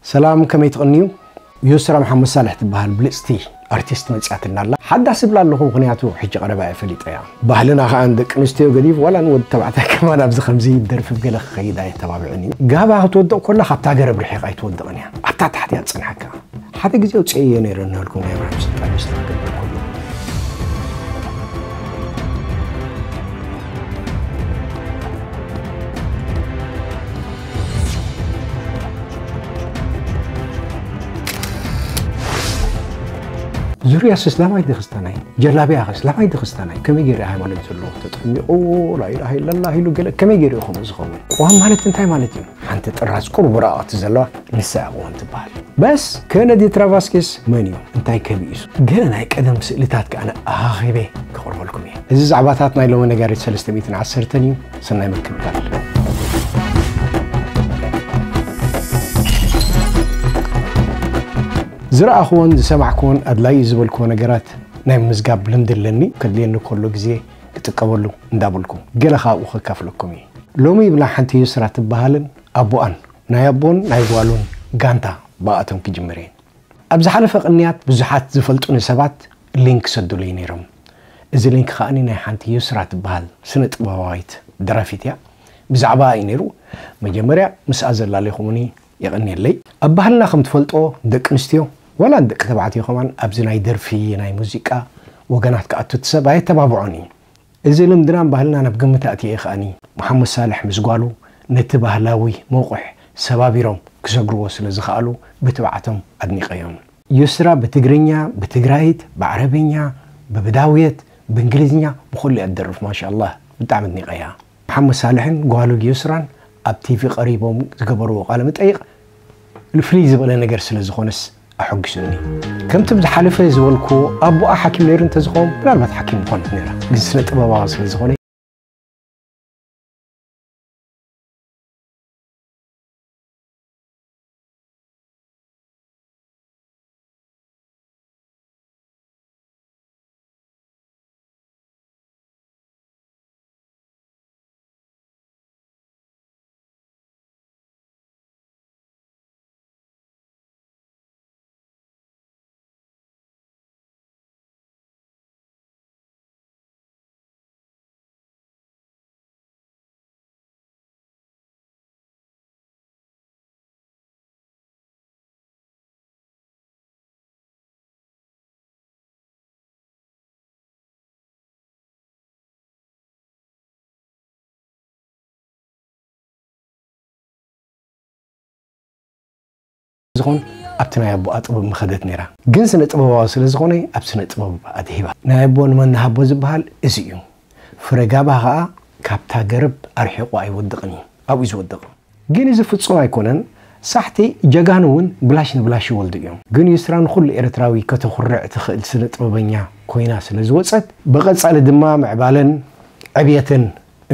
ሰላም፣ ከመይ ትቕንዩ? ዩስራ መሓመድ ሳልሕ ትበሃል ብልጽቲ ኣርቲስት መጽያትና ኣላ። ሓዳስ እብላ ኣለኹ፣ ምኽንያቱ ሕጂ ቀረባ እየ ፈሊጠያ። ባህልና ኸኣ ንደቂ ኣንስትዮ ገዲፍ ዋላ ንወዲ ተባዕታይ ከማን ኣብዚ ከምዚ ደርፊ ገለ ክኸይድ ኣየተባብዕን እዩ። ጋባ ክትወድቕ ኮላ ካብታ ገረብ ርሒቓ ኣይትወድቕን እያ። ኣብታ ታሕቲ እያ ትጸንሓካ። ሓደ ግዜ ኣውጽኤዮ ነይረ እናበልኩም ናይ ኣብርሃም ስልጣን ምስ ተረከብኩ ከሎ። ዙርያ ስስላማይ ድኽስታናይ፣ ጀላቢያ ኸስላማይ ድኽስታናይ፣ ከመይ ገይረ ሃይማኖት ዘለዎ ተጠሚቑ፣ ላኢላሃ ኢለላህ ኢሉ ገለ፣ ከመይ ገይሩ እዩ ከምኡ ዝኸውን? ቅዋም ማለት እንታይ ማለት እዩ? ሓንቲ ጥራዝ ቁሩብ ወረቓቕቲ ዘለዋ ንሳ እያ ቅዋም ትበሃል። በስ፣ ከነዲ ትራቫስኬስ መን እዩ? እንታይ ከቢኢሱ? ገለ ናይ ቀደም ስእልታት ከኣ ኣኻኺበ ከቕርበልኩም እየ። እዚ ዛዕባታት ናይ ሎሚ ነጋሪት ሰለስተ ሚእትን ዓሰርተን እዩ። ሰናይ ምክትታል። ዝረኣኽዎን ዝሰማዕክዎን ኣድላዪ ዝበልክዎ ነገራት ናይ ምምዝጋብ ልምዲ ኣለኒ። ከድልየኒ ከሎ ግዜ ክጥቀመሉ እንዳበልኩ ገለ ካብኡ ከካፍለኩም እየ። ሎሚ ብላ ሓንቲ ዩስራ ትበሃልን ኣቦኣን፣ ናይ ኣቦን ናይ ጓሉን ጋንታ ብኣቶም ክጅምር እየ። ኣብ ዝሓለፈ ቅንያት ብዙሓት ዝፈልጡኒ ሰባት ሊንክ ሰዱለይ ነይሮም። እዚ ሊንክ ከኣኒ ናይ ሓንቲ ዩስራ ትበሃል ስነ ጥበባዊት ደራፊት እያ። ብዛዕባኣ እዩ ነይሩ። መጀመርያ ምስኣ ዘላለኹምኒ የቐንየለይ። ኣብ ባህልና ከም ትፈልጦ ደቂ ኣንስትዮ ዋላ ደቂ ተባዕትዮ ከማን ኣብዚ ናይ ደርፊ፣ ናይ ሙዚቃ ወገናት ክኣቱ እቲ ሰብ ኣየተባብዖን እዩ። እዚ ልምድናን ባህልናን ኣብ ግምት ኣእትየ ከኣኒ፣ መሓመድ ሳልሕ ምስ ጓሉ ነቲ ባህላዊ መቑሕ ሰባቢሮም ክሰግርዎ ስለ ዝኸኣሉ ብትብዓቶም ኣድኒቐዮም። ዩስራ ብትግርኛ፣ ብትግራይት፣ ብዓረብኛ፣ ብብዳውየት፣ ብእንግሊዝኛ፣ ብኹሉ እያ ትደርፍ። ማሻኣላህ፣ ብጣዕሚ ኣድኒቐያ። መሓመድ ሳልሕን ጓሉ ዩስራን ኣብ ቲቪ ቀሪቦም ዝገበርዎ ቃለ መጠይቕ ፍልይ ዝበለ ነገር ስለ ዝኾነስ ኣሐጒሱኒ። ከምቲ ብዝሓለፈ ዝበልኩ ኣቦኣ ሓኪም ነይሩ እንተዝኸውን ምናልባት ሓኪም ምኾነት ነይራ። ግን ስነ ጥበባዊ ስለ ዝኾነ ዝኾን ኣብቲ ናይ ኣቦኣ ጥበብ ምኸደት ነይራ። ግን ስነ ጥበባዊ ስለ ዝኾነ ኣብ ስነ ጥበብ ኣድሂባ። ናይ ኣቦ ንመን ንሃቦ ዝበሃል እዚ እዩ። ፍረ ጋባ ኸኣ ካብታ ገረብ ኣርሒቑ ኣይወድቕን እዩ። ኣብኡ እዩ ዝወድቕ። ግን እዚ ፍጹም ኣይኮነን። ሳሕቲ ጀጋኑ እውን ብላሽ ንብላሽ ይወልዱ እዮም። ግን ዩስራ ንኹሉ ኤርትራዊ ከተኹርዕ ትኽእል ስነ ጥበበኛ ኮይና ስለ ዝወጸት፣ ብቐጻሊ ድማ ምዕባለን ዕብየትን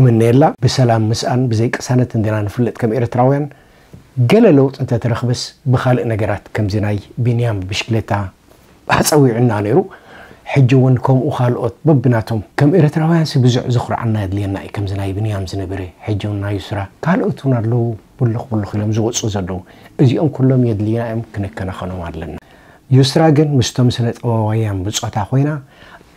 እምነየላ። ብሰላም ምስኣን ብዘይ ቅሳነት እንዲና ንፍለጥ ከም ኤርትራውያን። ገለ ለውጢ እንተተረኽበስ ብኻልእ ነገራት ከምዚ ናይ ቢንያም ብሽክሌታ ኣጸዊዑና ነይሩ። ሕጂ እውን ከምኡ ካልኦት በብናቶም ከም ኤርትራውያንሲ ብዙሕ ዘኹርዓና የድልየና እዩ። ከምዚ ናይ ብንያም ዝነበረ፣ ሕጂ እውን ናይ ዩስራ፣ ካልኦት እውን ኣለዉ፣ ብልኽ ብልኽ ኢሎም ዝወጹ ዘለዉ። እዚኦም ኩሎም የድልዩና እዮም፣ ክንከናኸኖም ኣለና። ዩስራ ግን ምስቶም ስነ ጥበባውያን ብጾታ ኮይና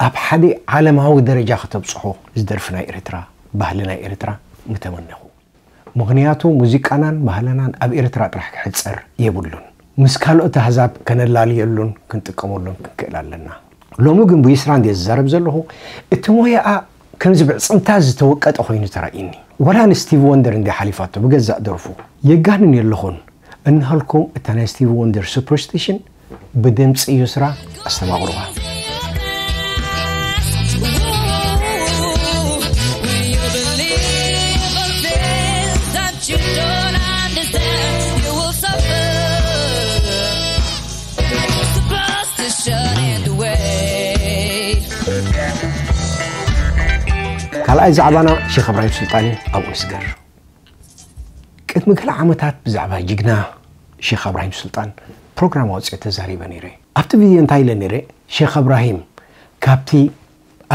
ኣብ ሓደ ዓለማዊ ደረጃ ከተብጽሖ እዚ ደርፊ ናይ ኤርትራ፣ ባህሊ ናይ ኤርትራ ምተመነኹ። ምኽንያቱ ሙዚቃናን ባህልናን ኣብ ኤርትራ ጥራሕ ክሕጸር የብሉን። ምስ ካልኦት ኣህዛብ ከነላልየሉን ክንጥቀመሉን ክንክእል ኣለና። ሎሚ ግን ብዩስራ እንድየ ዝዛረብ ዘለኹ፣ እቲ ሞያኣ ከምዚ ብዕጽምታ ዝተወቀጠ ኮይኑ ተራእዩኒ። ወላ ንስቲቭ ወንደር እንድያ ሓሊፋቶ ብገዛእ ደርፉ። የጋንን የለኹን። እንሃልኩም እታ ናይ ስቲቭ ወንደር ሱፐርስቲሽን ብድምጺ ዩስራ ኣስተማቕሩዋ። ካልኣይ ዛዕባና ሼኽ እብራሂም ሱልጣን እዩ። ኣብኡ ንስገር። ቅድሚ ገለ ዓመታት ብዛዕባ ጅግና ሼኽ እብራሂም ሱልጣን ፕሮግራም ኣውፅኤ ተዛሪበ ነይረ። ኣብቲ ቪድዮ እንታይ ኢለ ነይረ? ሼኽ እብራሂም ካብቲ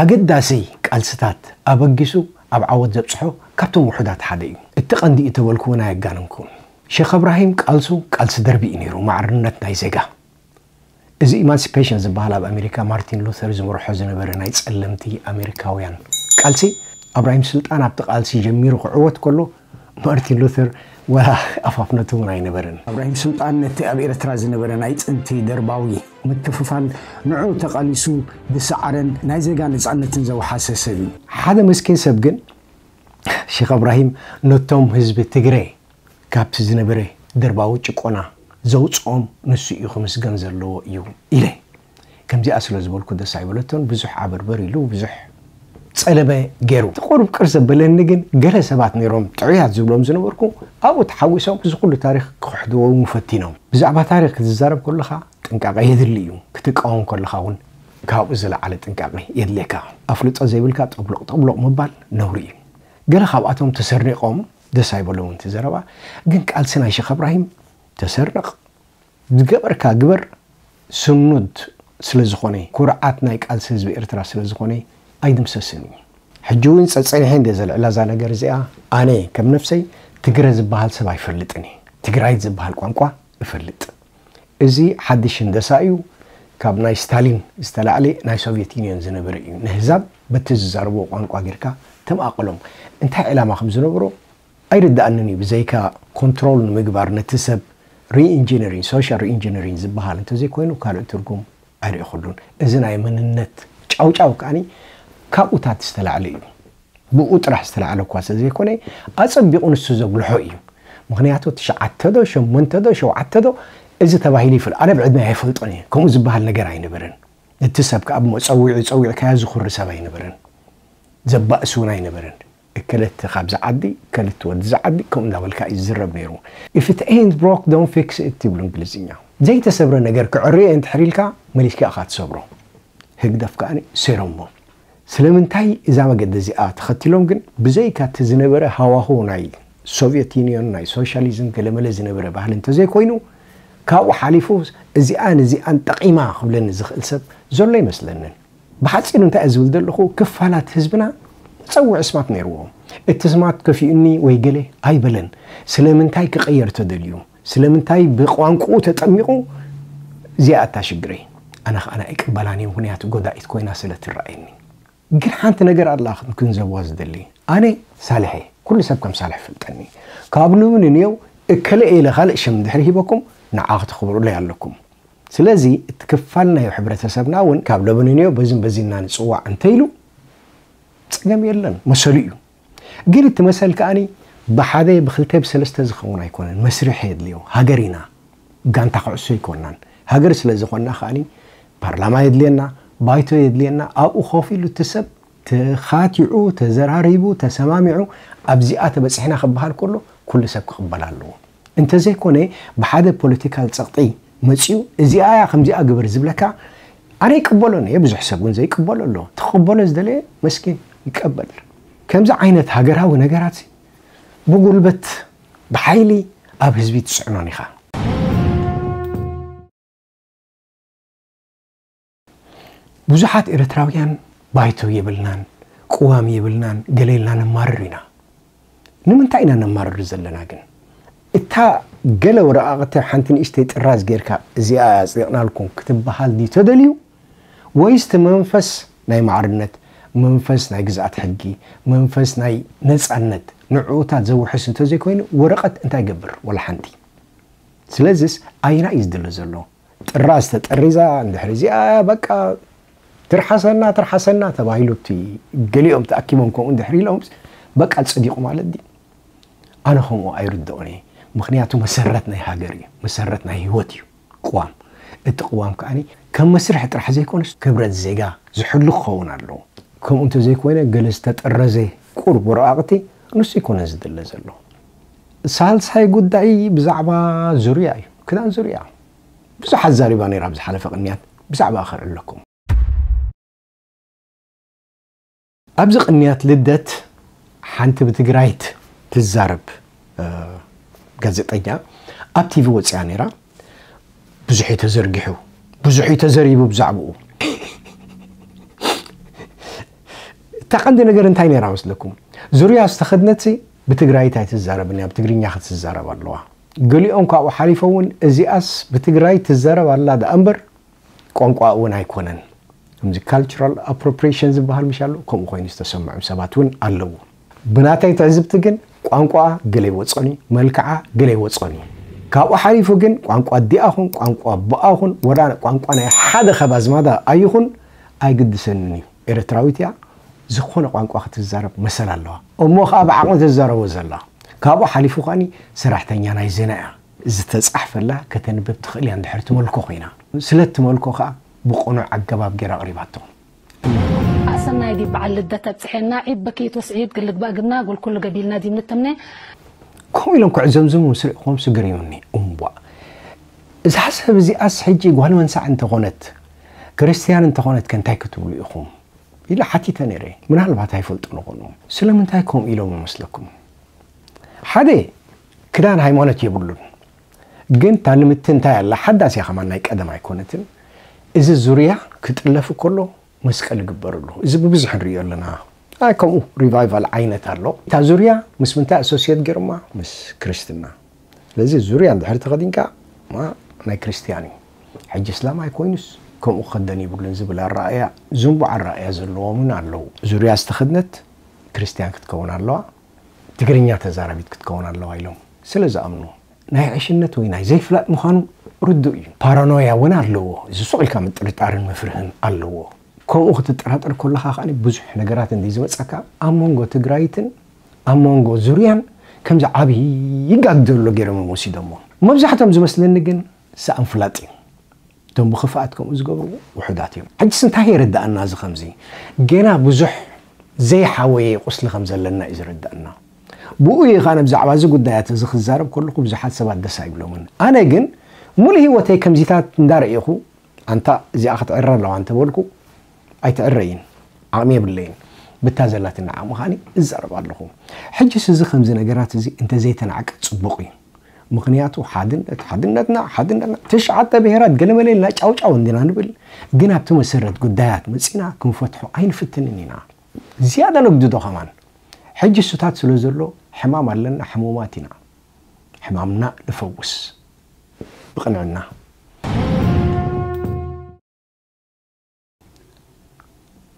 ኣገዳሲ ቃልስታት ኣበጊሱ ኣብ ዓወት ዘብፅሖ ካብቶም ውሑዳት ሓደ እዩ። እቲ ቀንዲ እዩ ተበልኩ እውን ኣየጋነንኩን። ሼኽ እብራሂም ቃልሱ ቃልሲ ደርቢ እዩ ነይሩ፣ ማዕርነት ናይ ዜጋ። እዚ ኢማንሲፔሽን ዝበሃል ኣብ ኣሜሪካ ማርቲን ሉተር ዝመርሖ ዝነበረ ናይ ጸለምቲ ኣሜሪካውያን ቃልሲ፣ እብራሂም ስልጣን ኣብቲ ቃልሲ ጀሚሩ ክዕወት ከሎ ማርቲን ሉተር ወላ ኣፋፍነቱ እውን ኣይነበረን። እብራሂም ስልጣን ነቲ ኣብ ኤርትራ ዝነበረ ናይ ጥንቲ ደርባዊ ምክፍፋል ንዑ ተቓሊሱ ዝሰዓረን ናይ ዜጋ ነጻነትን ዘውሓሰ ሰብ እዩ። ሓደ መስኪን ሰብ ግን ሼኽ እብራሂም ነቶም ህዝቢ ትግረ ካብቲ ዝነበረ ደርባዊ ጭቆና ዘውፅኦም ንሱ እዩ ክምስገን ዘለዎ እዩ ኢለ። ከምዚኣ ስለ ዝበልኩ ደስ ኣይበለቶን። ብዙሕ ዓበርበር ኢሉ፣ ብዙሕ ጸለመ ገይሩ። እቲ ቁሩብ ቅር ዘበለኒ ግን ገለ ሰባት ነይሮም ጥዑያት ዝብሎም ዝነበርኩ ኣብኡ ተሓዊሶም እዚ ኩሉ ታሪኽ ክኽሕድዎ እውን ፈቲኖም። ብዛዕባ ታሪኽ ክትዛረብ ከለኻ ጥንቃቐ የድሊ እዩ። ክትቃወም ከለኻ እውን ካብኡ ዝለዓለ ጥንቃቐ የድልየካ። ኣፍልጦ ዘይብልካ ጠብሎቕ ጠብሎቕ ምባል ነውሪ እዩ። ገለ ካብኣቶም ተሰርኒቖም ደስ ኣይበሎምን እቲ ዘረባ። ግን ቃልሲ ናይ ሸኽ እብራሂም ተሰርቕ ዝገበርካ ግበር ስኑድ ስለ ዝኾነ፣ ኩርዓት ናይ ቃልሲ ህዝቢ ኤርትራ ስለ ዝኾነ ኣይድምሰስን እዩ። ሕጂ እውን ጸጸኒሐ እንደ ዘልዕላ እዛ ነገር እዚኣ፣ ኣነ ከም ነፍሰይ ትግረ ዝበሃል ሰብ ኣይፈልጥን እየ። ትግራይት ዝበሃል ቋንቋ እፈልጥ። እዚ ሓድሽ ህንደሳ እዩ። ካብ ናይ ስታሊን ዝተላዕለ ናይ ሶቪየት ዩኒየን ዝነበረ እዩ። ንህዛብ በቲ ዝዛረብዎ ቋንቋ ጌርካ ተማቕሎም። እንታይ ዕላማ ከም ዝነበሮ ኣይርድኣንን እዩ። ብዘይካ ኮንትሮል ንምግባር ነቲ ሰብ ሪኢንጂነሪንግ፣ ሶሻል ሪኢንጂነሪንግ ዝበሃል እንተዘይኮይኑ ካልእ ትርጉም ኣይርእኹሉን። እዚ ናይ መንነት ጫውጫው ከኣኒ ካብኡታት ዝተላዕለ እዩ። ብኡ ጥራሕ ዝተላዕለ እኳ ስለ ዘይኮነ ኣጸቢቑ ንሱ ዘጉልሖ እዩ። ምኽንያቱ ትሽዓተ ዶ ሸሞንተ ዶ ሸውዓተ ዶ እዚ ተባሂሉ ይፍል፣ ኣነ ብዕድመ ኣይፈልጦን እየ። ከምኡ ዝበሃል ነገር ኣይነበረን። እቲ ሰብ ከኣ ብመጸዊዒ ጸዊዕካዮ ዝኹሪ ሰብ ኣይነበረን። ዘባእስ እውን ኣይነበረን። እከለት ካብዚ ዓዲ፣ እከለት ወዲ እዚ ዓዲ፣ ከምኡ እንዳበልካ እዩ ዝዝረብ ነይሩ። If it ain't broke, don't fix it ይብሉ እንግሊዝኛ። ዘይተሰብረ ነገር ክዕርዮ እንድሕር ኢልካ መሊስካ ኢኻ ትሰብሮ። ህግደፍ ከኣ ሰይሮሞ። ስለምንታይ እዛ መገዲ እዚኣ ተኸቲሎም ግን ብዘይካ እቲ ዝነበረ ሃዋሁ ናይ ሶቪየት ዩኒዮን ናይ ሶሻሊዝም ገለመለ ዝነበረ ባህሊ እንተዘይኮይኑ ካብኡ ሓሊፉ እዚኣን እዚኣን ጠቒማ ክብለኒ ዝኽእል ሰብ ዘሎ ይመስለንን። ብሓጺሩ እንታይ እየ ዝብል ዘለኹ፣ ክፋላት ህዝብና ጸውዒ ስማት ነይርዎም። እቲ ስማት ከፊኡኒ ወይ ገለ ኣይበለን። ስለምንታይ ክቕየር ተደልዩ? ስለምንታይ ብቋንቋኡ ተጠሚቑ? እዚኣ እታ ሽግረይ። ኣነ ኸኣ ኣይቅበላን እየ፣ ምኽንያቱ ጎዳኢት ኮይና ስለ ትረኣየኒ። ግን ሓንቲ ነገር ኣላ ክንግንዘብዋ ዝደሊ። ኣነ ሳልሕ እየ። ኩሉ ሰብ ከም ሳልሕ ይፈልጠኒ። ካብ ሎሚ ንንየው እከለ እየ ኢለ ካልእ ሽም እንድሕር ሂበኩም ንዓ ክተኽብሩለይ ኣለኩም። ስለዚ እቲ ክፋል ናይ ሕብረተሰብና እውን ካብ ሎሚ ንንየው በዝን በዚና ንጽዋዕ እንተኢሉ ጸገም የለን፣ መሰሉ እዩ። ግን እቲ መሰል ከኣኒ ብሓደ ብክልተ ብሰለስተ ዝኸውን ኣይኮነን። መስርሕ የድልዮ። ሃገር ኢና፣ ጋንታ ኩዕሶ ኣይኮናን። ሃገር ስለ ዝኾንና ከኣኒ ፓርላማ የድልየና፣ ባይቶ የድልየና። ኣብኡ ኮፍ ኢሉ እቲ ሰብ ተኻቲዑ፣ ተዘራሪቡ፣ ተሰማሚዑ ኣብዚኣ ተበጺሕና ክበሃል ከሎ ኩሉ ሰብ ክቕበል ኣለዎ። እንተዘይኮነ ብሓደ ፖለቲካል ጸቕጢ መጺኡ እዚኣ እያ ከምዚኣ ግበር ዝብለካ ኣነ ይቅበሎን እየ። ብዙሕ ሰብ እውን ዘይቅበሎ ኣሎ። ትቅበሎ ዝደለየ መስኪን ይቀበል። ከምዚ ዓይነት ሃገራዊ ነገራት ብጉልበት ብሓይሊ ኣብ ህዝቢ ትጽዕኖን ኢኻ። ብዙሓት ኤርትራውያን ባይቶ የብልናን፣ ቅዋም የብልናን፣ ገለ ኢልና ነማርር ኢና። ንምንታይ ኢና ነማርር ዘለና ግን? እታ ገለ ወረቓቕቲ ሓንቲ ንእሽተይ ጥራዝ ጌርካ እዚኣ ኣጽዲቕናልኩም ክትበሃል ድዩ ተደልዩ? ወይስ እቲ መንፈስ ናይ ማዕርነት፣ መንፈስ ናይ ግዝኣት ሕጊ፣ መንፈስ ናይ ነጻነት ንዕኡታት ዘውሕስ እንተዘይኮይኑ ወረቐት እንታይ ይገብር? ወላ ሓንቲ። ስለዚስ ኣየና እዩ ዝድለ ዘሎ? ጥራዝ ተጠሪዛ እንድሕር እዚኣ በቃ ትርሓሰና ትርሓሰና ተባሂሉ እቲ ገሊኦም ተኣኪቦም ከምኡ እንድሕር ኢሎም በቃ ጸዲቑ ማለት ድዩ? ኣነ ከምኡ ኣይርድኦን እየ። ምኽንያቱ መሰረት ናይ ሃገር እዩ፣ መሰረት ናይ ህይወት እዩ ቅዋም። እቲ ቅዋም ከኣ ከም መስርሒ ጥራሕ ዘይኮነስ ክብረት ዜጋ ዝሕሉ ክኸውን ኣለዎ። ከምኡ እንተዘይኮይነ ገለ ዝተጠረዘ ቁሩብ ወረቓቕቲ ንሱ ኣይኮነን ዝድለ ዘሎ። ሳልሳይ ጉዳይ ብዛዕባ ዙርያ እዩ። ክዳን ዙርያ ብዙሕ ኣዛሪባ ነይራ ኣብ ዝሓለፈ ቅንያት። ብዛዕባ ከርዕለኩም። ኣብዚ ቅንያት ልደት ሓንቲ ብትግራይት ትዛረብ፣ እ፣ ጋዜጠኛ ኣብ ቲቪ ወፂኣ ነይራ። ብዙሕ እዩ ተዘርጊሑ፣ ብዙሕ እዩ ተዘሪቡ ብዛዕባኡ። እታ ቀንዲ ነገር እንታይ ነይራ መስለኩም? ዙርያ ዝተኸድነት ብትግራይት ኣይትዛረብን እያ፣ ብትግርኛ ክትዛረብ ኣለዋ። ገሊኦም ካብኡ ሓሊፎ እውን እዚኣስ ብትግራይ ትዘረብ ኣላ ደኣ እምበር ቋንቋ እውን ኣይኮነን። ከምዚ cultural appropriation ዝበሃል ምሽ ኣሎ፣ ከምኡ ኮይኑ ዝተሰምዖም ሰባት እውን ኣለዉ። ብናተይ ትዕዝብቲ ግን ቋንቋ ገለ ይወጾኒ፣ መልክዓ ገለ ይወጾኒ። ካብኡ ሓሊፉ ግን ቋንቋ ኣዲኣኹን ቋንቋ ኣቦኣኹን ወላ ቋንቋ ናይ ሓደ ካብ ኣዝማዳ ኣይኹን ኣይግድሰንን እዩ። ኤርትራዊት እያ፣ ዝኾነ ቋንቋ ክትዛረብ መሰል ኣለዋ። እሞ ኸኣ ብዓቕሚ ትዛረቦ ዘላ። ካብኡ ሓሊፉ ኸኣኒ ሰራሕተኛ ናይ ዜና እያ። ዝተጻሕፈላ ከተንብብ ትኽእል እያ እንድሕር ትመልኮ ኮይና። ስለ እትመልኮ ኸኣ ብቕኑዕ ኣገባብ ገይራ ኣቕሪባቶ። ኣሰናይ ድዩ በዓል ልደት ኣብጽሐና፣ ዒድ በኪት ወስዒድ ግልግባእ ግና ጎልኩሉ ገቢልና ድዩ ምንተምነ? ከምኡ ኢሎም ክዕዘምዝሙ ምስ ርኢኹም ስግር ይብኒ። እምቧ። እዛ ሰብ እዚኣስ ሕጂ ጓል መንሳዕ እንተኾነት፣ ክርስትያን እንተኾነት ከ እንታይ ክትብሉ ኢኹም? ኢለ ሓቲተ ነይረ። ምናልባት ኣይፈልጡን ይኾኑ። ስለምንታይ ከምኡ ኢሎም ይመስለኩም? ሓደ፣ ክዳን ሃይማኖት የብሉን። ግን እታ ልምቲ እንታይ ኣላ? ሓዳስ እያ ከማን ናይ ቀደም ኣይኮነትን። እዚ ዙርያ ክጥለፍ ከሎ መስቀል ይግበረሉ። እዚ ብብዙሕ ንርእዮ ኣለና። ኣይ ከምኡ ሪቫይቫል ዓይነት ኣሎ። እታ ዙርያ ምስ ምንታይ ኣሶሲየት ገይሮማ? ምስ ክርስትና። ስለዚ ዙርያ እንድሕር ተኸዲንካ ማ ናይ ክርስትያን እዩ። ሕጂ እስላም ኣይኮይኑስ ከምኡ ክኸደን ይብሉን ዝብል ኣረኣእያ፣ ዝንቡዕ ኣረኣእያ ዘለዎም እውን ኣለዉ። ዙርያ ዝተኸድነት ክርስትያን ክትከውን ኣለዋ፣ ትግርኛ ተዛራቢት ክትከውን ኣለዋ ኢሎም ስለ ዝኣምኑ ናይ ዕሽነት ወይ ናይ ዘይፍላጥ ምዃኑ ርዱእ እዩ። ፓራኖያ እውን ኣለዎ። እዚ ሱቕ ኢልካ ምጥርጣርን ምፍርህን ኣለዎ። ከምኡ ክትጠራጠር ከለኻ ከኣ ብዙሕ ነገራት እንዲ ዝመጸካ ኣብ መንጎ ትግራይትን ኣብ መንጎ ዙርያን ከምዚ ዓብዪ ጋግ ዘሎ ገይሮም እዮም ወሲዶሞ። መብዛሕቶም ዝመስለኒ ግን ሰኣን ፍላጥ እዩ። እቶም ብኽፍኣት ከምኡ ዝገብሩ ውሑዳት እዮም። ሕጅስ እንታይ የረድኣና እዚ ከምዚ? ገና ብዙሕ ዘይሓወየ ቁስሊ ከም ዘለና እዩ ዘረድኣና። ብኡ እዩ ኸኣ ብዛዕባ እዚ ጉዳያት እዚ ክዛረብ ከለኹ ብዙሓት ሰባት ደስ ኣይብሎምን። ኣነ ግን ሙሉእ ህይወተይ ከምዚታት እንዳረእኹ ኣንታ እዚኣ ክትዕረ ኣለዋ እንተበልኩ ኣይትዕረይን፣ ዓቕሚ የብለይን። ብታ ዘላትኒ ዓቕሚ ኸኣኒ እዛረብ ኣለኹ። ሕጅስ እዚ ከምዚ ነገራት እዚ እንተዘይተናዕቀ ጽቡቕ እዩ። ምኽንያቱ ሓድነት፣ ሓድነትና፣ ሓድነትና፣ ትሽዓተ ብሄራት ገለመለ ኢልና ጫውጫው እንዲና ንብል፣ ግን ኣብቲ መሰረት ጉዳያት መጺና ክንፈትሖ ኣይንፍትንን ኢና። ዝያዳ ነጉድዶ ከማን። ሕጂ እሱታት ስለ ዘሎ ሕማም ኣለና፣ ሕሙማት ኢና። ሕማምና ንፈውስ ብቕንዕና።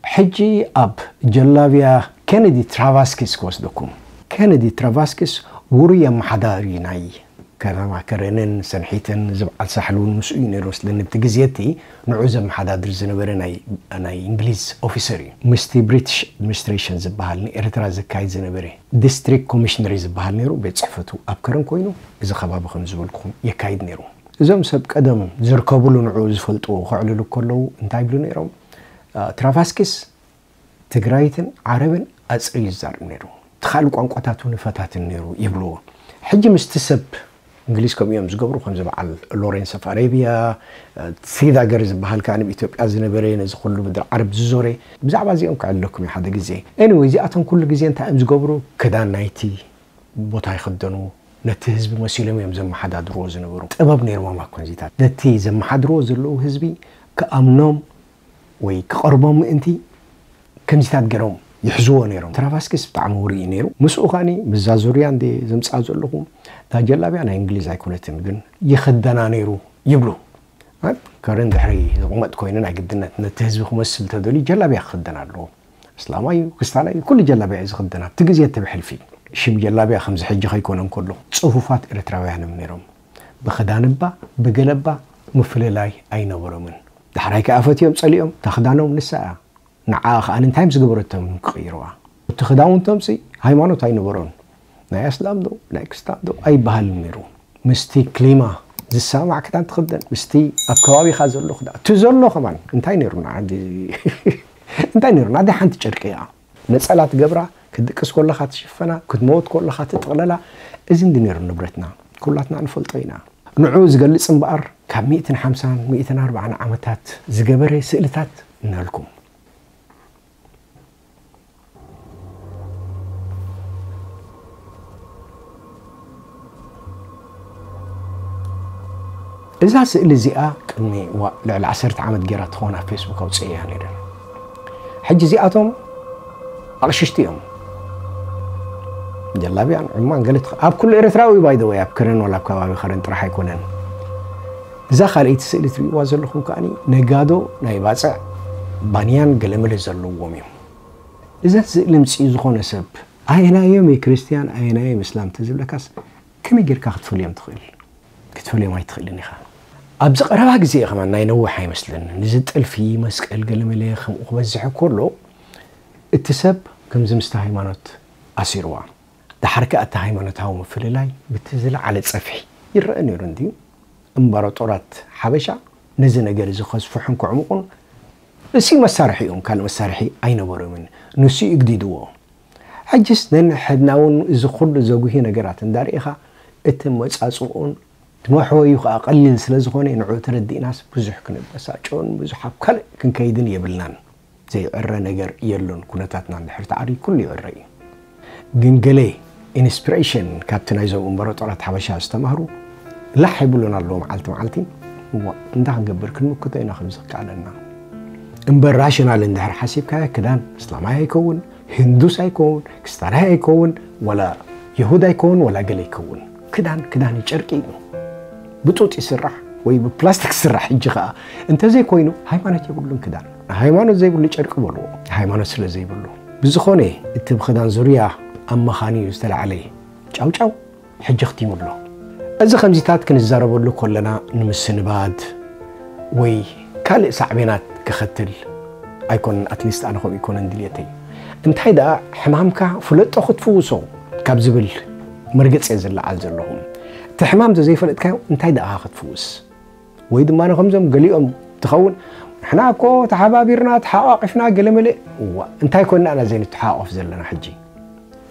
ሕጂ ኣብ ጀላብያ ኬነዲ ትራቫስኪስ ክወስደኩም። ኬነዲ ትራቫስኪስ ውሩይ ኣመሓዳሪ ናይ ከተማ ከረንን ሰንሒትን፣ እዚ በዓል ሳሕል እውን ምስኡ እዩ ነይሩ መስለኒ። ኣብቲ ግዜ እቲ ንዑ ዘመሓዳድር ዝነበረ ናይ፣ ናይ እንግሊዝ ኦፊሰር እዩ። ምስቲ ብሪቲሽ ኣድሚኒስትሬሽን ዝበሃል ንኤርትራ ዘካይድ ዝነበረ ዲስትሪክት ኮሚሽነር እዩ ዝበሃል ነይሩ። ቤት ጽሕፈቱ ኣብ ከረን ኮይኑ እዚ ከባቢ ከም ዝበልኩኹም የካይድ ነይሩ። እዞም ሰብ ቀደም ዝርከብሉ ንዑ ዝፈልጡ ከዕልሉ ከለዉ እንታይ ይብሉ ነይሮም? አ፣ ትራቫስኪስ ትግራይትን ዓረብን ኣጽርዩ ይዛረብ ነይሩ። እቲ ካልእ ቋንቋታት እውን ይፈታትን ነይሩ ይብልዎ። ሕጂ ምስቲ ሰብ እንግሊዝ ከምኡ እዮም ዝገብሩ፣ ከምዚ በዓል ሎሬንስ ኦፍ ኣረቢያ፣ አ፣ ፊዳገር ዝበሃል ከኣ ኣብ ኢትዮጵያ ዝነበረ፣ ነዚ ኩሉ ምድሪ ዓረብ ዝዞረ። ብዛዕባ እዚኦም ክዕልለኩም እየ ሓደ ግዜ። ኤኒወይ፣ እዚኣቶም ኩሉ ግዜ እንታይ እዮም ዝገብሩ? ክዳን ናይቲ ቦታ ይኽደኑ፣ ነቲ ህዝቢ መሲሎም እዮም ዘመሓዳድርዎ ዝነበሩ። ጥበብ ነይርዎም ኣብ ከምዚታት። ነቲ ዘመሓድርዎ ዘለዉ ህዝቢ ክኣምኖም ወይ ክቐርቦም ምእንቲ ከምዚታት ገይሮም ይሕዝዎ ነይሮም። ትራቫስኪስ ብጣዕሚ ውሩይ እዩ ነይሩ። ምስኡ ከኣኒ ምስዛ ዙርያ እንደ ዘምጽኣ ዘለኹ፣ እታ ጀላብያ ናይ እንግሊዝ ኣይኮነትን፣ ግን ይኽደና ነይሩ ይብሉ። ኣብ ከረን ድሕሪ ዝቕመጥ ኮይኑ ናይ ግድነት ነቲ ህዝቢ ክመስል ተደልዩ ጀላብያ ክኽደን ኣለዎ። እስላማይ እዩ፣ ክስታናይ እዩ፣ ኩሉ ጀላብያ እዩ ዝኽደን። ኣብቲ ግዜ እቲ ብሕልፊ ሽም ጀላብያ ከምዚ ሕጂ ከይኮነ እንከሎ ጽፉፋት ኤርትራውያን እዮም ነይሮም። ብኽዳን እባ ብገለ እባ ምፍልላይ ኣይነበሮምን። ዳሕራይ ከኣ ፈትዮም ጸሊኦም፣ እታ ክዳኖም ንሳ እያ። ንዓ ከኣ እንታይ ምስ ገበረቶም ክቕይርዋ? እቲ ክዳውንቶምሲ ሃይማኖት ኣይነበሮን። ናይ ኣስላም ዶ ናይ ክስታን ዶ ኣይበሃልን ነይሩ። ምስቲ ክሊማ ዝሰማማዕ ክዳን ትኽደን፣ ምስቲ ኣብ ከባቢኻ ዘሎ ክዳን፣ እቲ ዘሎ ከማን እንታይ ነይሩ? ንዓ እንታይ ነይሩ? ናደይ ሓንቲ ጨርቂ እያ። ነጸላ ትገብራ፣ ክትድቅስ ከለኻ ትሽፈና፣ ክትመውት ከለኻ ትጥቕለላ። እዚ እንዲ ነይሩ ንብረትና። ኩላትና ንፈልጦ ኢና። ንዑ ዝገልጽ እምበኣር፣ ካብ ሚእትን ሓምሳን ሚእትን ኣርባዓን ዓመታት ዝገበረ ስእልታት እናልኩም። እዛ ስእሊ እዚኣ ቅድሚ፣ ዋ፣ ልዕሊ ዓሰርተ ዓመት ገይራ ትኸውን ኣብ ፌስቡክ ኣውፅኤያ ነይረ። ሕጂ እዚኣቶም ኣቕሽሽቲ እዮም። ጀላብያን ዑማን ገለ ትኽ ኣብ ኩሉ ኤርትራዊ ባይ ዘ ወይ ኣብ ከረን ወላ ኣብ ከባቢ ከረን ጥራሕ ኣይኮነን። እዛ ካልኣይቲ ስእሊ ትርእይዋ ዘለኹም ከኣኒ ነጋዶ ናይ ባጽዕ ባንያን ገለመለ ዘለዎም እዮም። እዛ ስእሊ ምጽኢ ዝኾነ ሰብ ኣየናዮም የክርስትያን ኣየናዮም እስላም ተዝብለካስ ከመይ ጌርካ ክትፈልዮም ትኽእል? ክትፈልዮም ኣይትኽእልን ኢኻ። ኣብዚ ቀረባ ግዜ ከማን ናይ ነዊሕ ኣይመስልን። ንዚ ጥልፊ መስቀል ገለመለ ከምኡ ክበዝሕ ከሎ እቲ ሰብ ከምዚ ምስቲ ሃይማኖት ኣሲርዋ። ደሓር ከኣ እቲ ሃይማኖታዊ ምፍልላይ ብቲ ዝለዓለ ጸፍሒ ይረአ ነይሩ እንድዩ። እምበረጦራት ሓበሻ ነዚ ነገር እዚ ከስፍሑን ክዕምቑን እሲ መሳርሒ እዮም፣ ካልእ መሳርሒ ኣይነበሮምን። ንሱ ይግዲድዎ። ሕጅስ ነንሕድና እውን እዚ ኩሉ ዘጉሂ ነገራት እንዳርኢኻ እቲ መጻጽኡን እቲ መሕወዩ ከዓ ቀሊል ስለ ዝኾነ ንዑ ተረዲእናስ ብዙሕ ክንበሳጨውን ብዙሕ ኣብ ካልእ ክንከይድን የብልናን። ዘይዕረ ነገር የሎን። ኩነታትና እንድሕር ተዓሪ ኩሉ ይዕረ እዩ። ግን ገለ ኢንስፒሬሽን ካብቲ ናይዞም እምበረጦራት ሓበሻ ዝተማህሩ ላሕ ይብሉን ኣለዉ መዓልቲ መዓልቲ። እዋ እንዳ ክንገብር ክንምክቶ ኢና ከምዚ ክከኣለና እምበር ራሽናል እንድሕር ሓሲብካዮ ክዳን እስላማይ ኣይከውን፣ ህንዱስ ኣይከውን፣ ክስታናይ ኣይከውን፣ ወላ ይሁድ ኣይከውን ወላ ገለ ኣይከውን። ክዳን ክዳን እዩ፣ ጨርቂ እዩ። ብጡጥ ይስራሕ ወይ ብፕላስቲክ ይስራሕ። ሕጂ ከኣ እንተዘይኮይኑ ሃይማኖት የብሉን ክዳን። ሃይማኖት ዘይብሉ ጨርቂ በልዎ፣ ሃይማኖት ስለ ዘይብሉ። ብዝኾነ እቲ ብክዳን ዙርያ ኣመኻንዩ ዝተላዕለ ጫውጫው ሕጂ ክቲሙ ኣሎ። እዚ ከምዚታት ክንዛረበሉ ከለና ንምስንባድ ወይ ካልእ ሳዕቤናት ክኸትል ኣይኮነን። ኣትሊስት ኣነ ከምኡ ይኮነን ድልየተይ። እንታይ ደኣ ሕማምካ ፍለጦ ክትፍውሶ ካብ ዝብል መርገጽ እየ ዝለዓል ዘለኹ። እቲ ሕማም ተዘይፈለጥካዮ እንታይ ደኣ ክትፍውስ? ወይ ድማ ከምዞም ገሊኦም ትኸውን ንሕና እኮ ተሓባቢርና ተሓቋቂፍና ገለመለ። እዋ እንታይ ኮንና ኢና ዘይንተሓቋቆፍ ዘለና ሕጂ?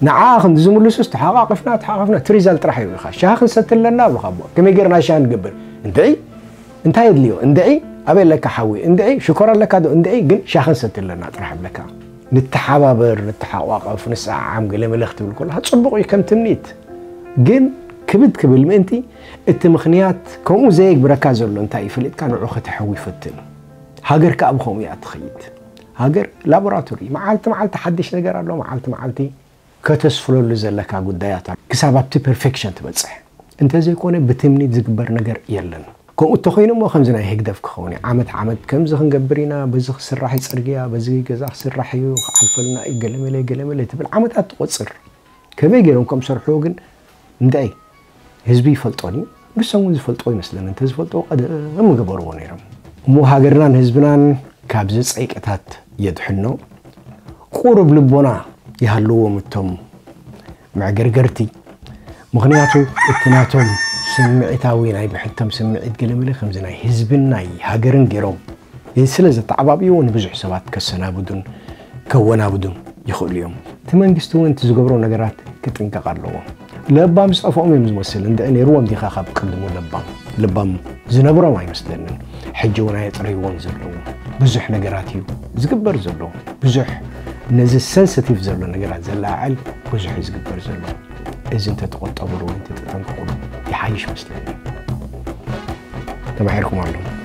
ንዓ ከም ዝምልሱስ ተሓቋቂፍና ተሓቋቂፍና እቲ ሪዛልት ጥራሕ ይብልካ። ሻሂ ክንሰቲ ኣለና ብካ ኣቦ ከመይ ጌርና ሻሂ ንገብር? እንድዒ እንታይ የድልዮ? እንድዒ ኣበይ ኣለካ ሓዊ? እንድዒ ሽኮር ኣለካ ዶ? እንድዒ ግን ሻሂ ክንሰቲ ኣለና ጥራሕ ይብለካ። ንተሓባበር፣ ንተሓቋቀፍ፣ ንሰዓዓም ገለመለ ክትብል ከለካ ጽቡቕ እዩ ከም ትምኒት። ግን ክብድ ክብል ምእንቲ እቲ ምኽንያት ከምኡ ዘየግብረካ ዘሎ እንታይ እዩ ፈሊጥካ ንዑ ከተሕዊ ፈትን። ሃገር ከኣ ብኸምኡ እያ ትኸይድ። ሃገር ላቦራቶሪ፣ መዓልቲ መዓልቲ ሓድሽ ነገር ኣሎ፣ መዓልቲ መዓልቲ ከተስፍለሉ ዘለካ ጉዳያት ኣሎ። ክሳብ ኣብቲ ፐርፌክሽን ትበጽሕ። እንተዘይኮነ ብትምኒት ዝግበር ነገር የለን። ከምኡ እተኾይኑ እሞ ከምዚ ናይ ህግደፍ ክኸውን እዩ። ዓመት ዓመት ከምዚ ክንገብር ኢና፣ በዚ ክስራሕ እዩ ጽርግያ፣ በዚ ገዛ ክስራሕ እዩ፣ ክሓልፈልና እዩ፣ ገለመለ ገለመለ ትብል ዓመታት ትቆጽር። ከመይ ገይሮም ከም ሰርሕዎ ግን እንድዒ ህዝቢ ይፈልጦን እዩ። ንሶም እውን ዝፈልጥዎ ይመስለኒ። እንተዝፈልጥዎ ቀደም ምገበርዎ ነይሮም። እሞ ሃገርናን ህዝብናን ካብዚ ጸይቅታት የድሕኖ። ቁሩብ ልቦና ይሃልዎም እቶም መዕገርገርቲ። ምኽንያቱ እቲ ናቶም ስምዒታዊ ናይ ብሕቶም ስምዒት ገለመለ ከምዚ ናይ ህዝብን ናይ ሃገርን ገይሮም ስለ ዘተዓባብይዎ ንብዙሕ ሰባት ከሰናብዱን ከወናብዱን ይኽእሉ እዮም። እቲ መንግስቲ እውን እቲ ዝገብሮ ነገራት ክጥንቀቕ ኣለዎ። ለባም ዝጠፍኦም እዮም ዝመስል። እንድዒ ነይርዎም ዲኻ ካብ ቅድሙ ለባም? ለባም ዝነብሮም ኣይመስለንን። ሕጂ እውን ኣየጥረይዎን ዘለዉ ብዙሕ ነገራት እዩ ዝግበር ዘሎ። ብዙሕ ነዚ ሰንስቲቭ ዘሎ ነገራት ዘለዓዕል ብዙሕ እዩ ዝግበር ዘሎ። እዚ እንተትቆጠብሉ ወይ እንተተጠንቀቕሉ ይሓይሽ መስለኒ። ተማሒርኩም ኣለኹም።